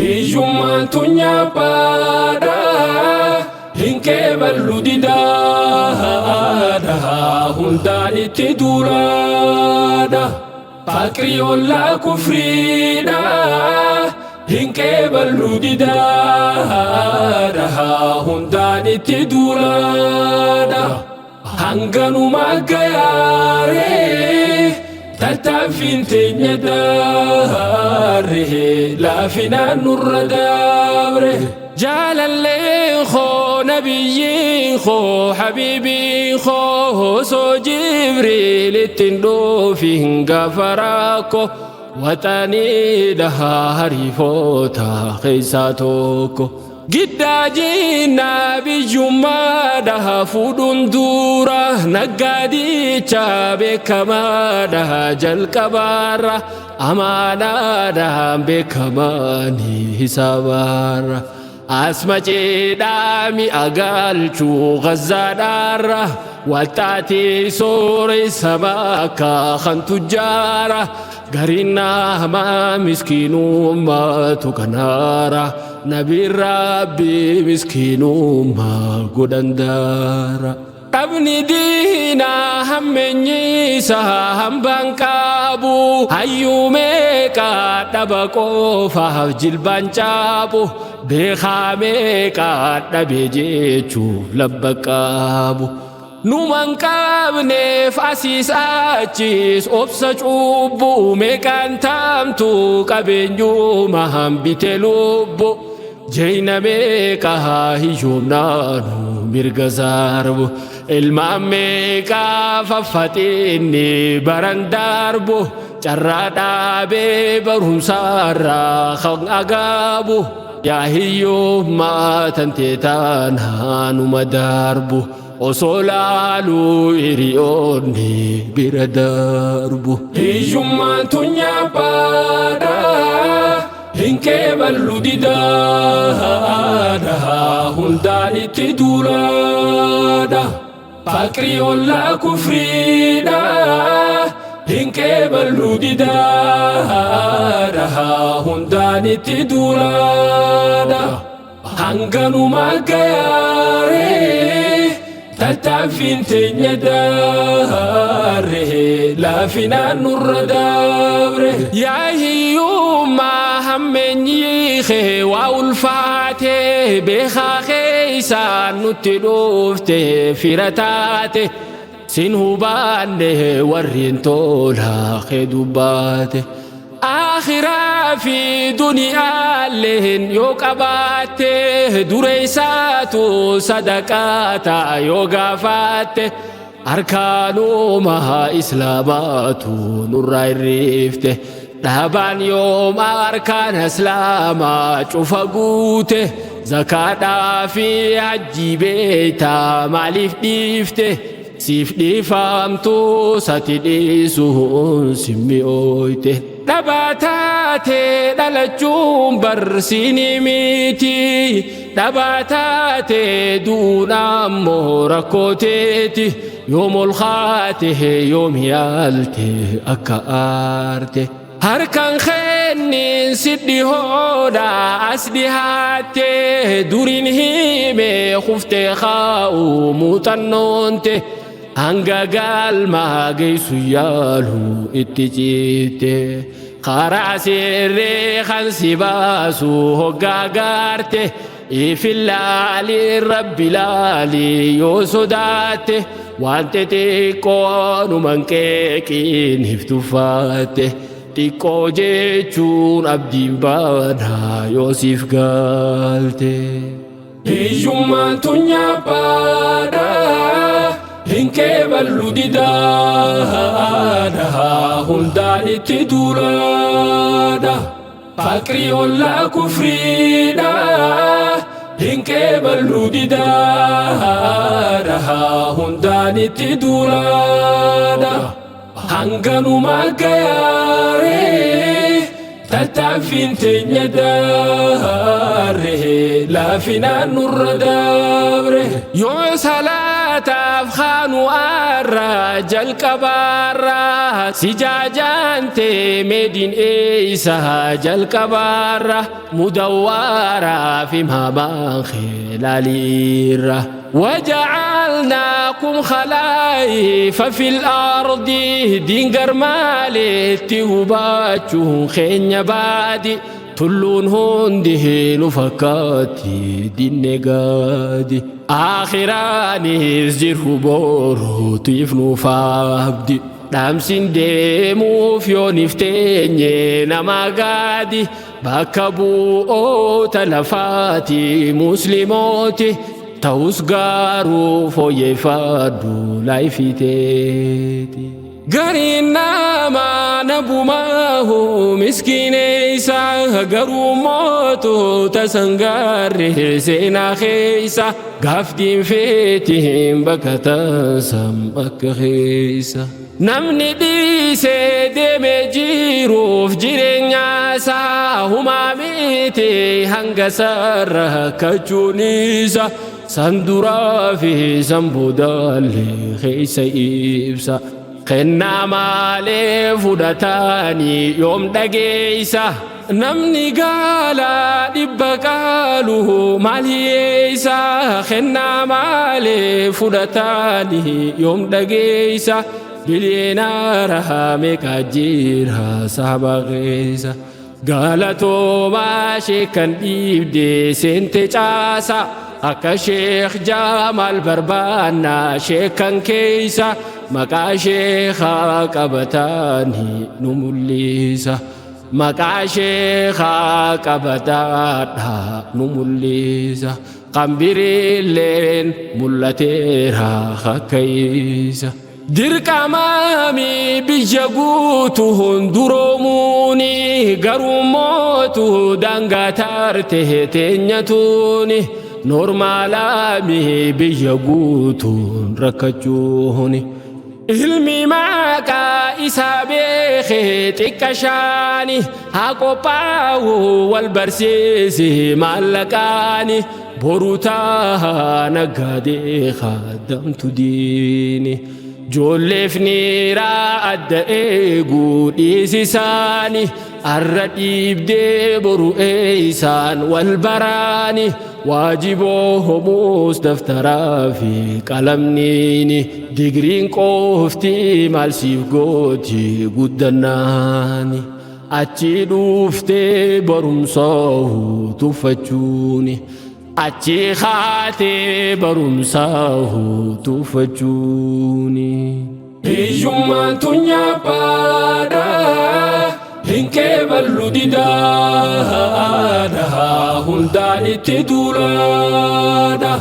Hiyyummaan tun nyaaphaadha, hin qeeballu didaadha, hundaan itti duulaadha. Faqrii ollaa kufriidha, hin qeeballu didaadha, hundaan itti duulaadha. Hanganuma gayaaree tattaaffiin teenya daarree laafinaan nurra dabre. Jaalalleen koo, nabiyyiin koo, habiibiin koo, osoo Jibriil ittiin dhuufin gaafa rakkoo waxanii dhahaa hariifoota keessaa tokko. Giddaa jinnaa biyyummaadha fuudhuun dura, naggaadicha beekamaadha jalqabaarra, amaanaadhaan beekamaanii hisaabaarra. Asma ceedhaa mi'a galchuu Gazaadhaarra, waxxaatii sooressa bakka kan tujjaara, gariin nama miskiinummaatu kanaara, nabiin Rabbi miskiinummaa godhan daara. Dhabni diinaa hammeenyiisa hambaan qabu, hayyuu meeqa dhaba qofaaf jilbaan caabu, beekaa meeqa dhabe jechuuf labba qabu. Numan qabneef asiis achis obsa cubbuu, meeqaan taamtu qabeenyuma hambite lubbu. Jeyna meeqa hiyyoomnaanu mirga sarbu, ilmaan meeqa faffaxinni baran darbu, carraa dhaabee barumsaarraa kan agaabu. Yaa hiyyummaa tantee taanaanuma darbu, osoo laaluu hiriyoonni bira darbu. Hiyyummaan tun nyaaphaadha, hin qeeballu didaadha, hundaan itti duulaadha. Faqrii ollaa kufriidha, hin qeeballu didaadha, hundaan itti duulaadha. Hanganuma gayaaree tattaaffiin teenya daarree laafinaan nurra dabre. Yaa hiyyummaa hammeenyi kee waa ulfaate, beekaa keessaan nutti dhufte fira taate, sin hubanne warreen tola kee dubbaate. Akhiraa fi duniyaalleen yoo qabaatte, dureessaatu sadaqaa ta'a yoo gaafatte, arkaanuma islaamaatu nurraa hirrifte. Dhaabaan yooma arkaan islaamaa cufa guute, zakaadhaa fi hajjii beeytaa maaliif dhiifte? Siif dhiifamtu sati dhiisuun simmi'ooyte. Dhabaa taate dhalachuun barsiini miti. Dhabaa taate du'uun ammoo rakkoo teeti. Yoom ol kaate, yoom yaalte akka aarte. Harkaan kennin si dhihoodha as dhihaatte, duriin hime kuftee kaa'u muuxannoonte, hanga galma geessu yaalu itti citte. Karaa sirrii kan si baasu hoggaa gaarte, ifillaali Rabbi laali yoo sodaatte, waan xixiqqoo numan qeeqiin tuffatte. Xiqqoo jechuun abdiin baanaa yoo siif galte. Hiyyummaan tun nyaaphaadha, hin qeeballu didaadha, hundaan itti duulaadha. Faqrii ollaa kufriidha, hin qeeballu didaadha, hundaan itti duulaadha. Hanganuma gayaaree. Tattaaffiin teenya daarre laafinaan nurra dabre. Yoo salaataaf kaanu arra jalqabaarra si jaajaante meediin eeysa jalqabaarra mudawwaaraa fi maamaan khilaaliirra. وجعلناكم خلائف في الأرض دينجر مالتي وباتشو خين بادي تلون هنده نفكاتي دين قادي آخراني زير بورو تيف نفابدي Dhaamsin deemuuf yoon ifteenye nama gaadi bakka bu'oota lafaati musliimooti ta'us garuu fooyyeffadhu laayifiteeti. Gariin namaa nabumaahu miskiineessa garuu mootota sangaarre seenaa keessa gaaftiin feetiin bakka taasam akka keessa. Namni dhiisee deemee jiruuf jireenya isaa humaa miti hanga sarara kachuun isa san duraa fi san boodaallee keessa ibsa. Kennaa maalee fudhatanii yoom dhageessa. Namni gaala dhibba qaalu maal hiyyeessa. Kennaa maalee fudhatanii yoom dhageessa. Biliyeenaara meeqa jira saba keessa. Galatoomaa sheekan dhiibdee seente caasa. Akka Sheekh Jamaal barbaannaa sheekan keessa. Maqaa sheekaa qabataanii nu mul'isa. Maqaa sheekaa qabataadha nu mul'isa. Qambiriilleen mul'ateera akka isa. Dirqamaami biyya guutuu hunduroomuuni garuu mootu daangaa taarte teenyatuuni normaalaami biyya guutuun rakkachuuni. Ilmi maqaa isaa beekee xiqqa shaani haa qophaa'u wal barsiise maallaqaani boru taa naggaadee kaadamtu diini. Ijoolleef niiraa adda eeguu dhiisisaani arra dhiibdee boru eeysaan wal baraani waajiboo homuus daftaraa fi qalamniini digriin qoofti maal siif gooti guddannaani achi dhuuftee barumsaa tuffachuuni. Achi kaatee barumsaa tuffachuuni. Hiyyummaan tun nyaaphaadha hin qeeballu didaadha hundaan itti duulaadha.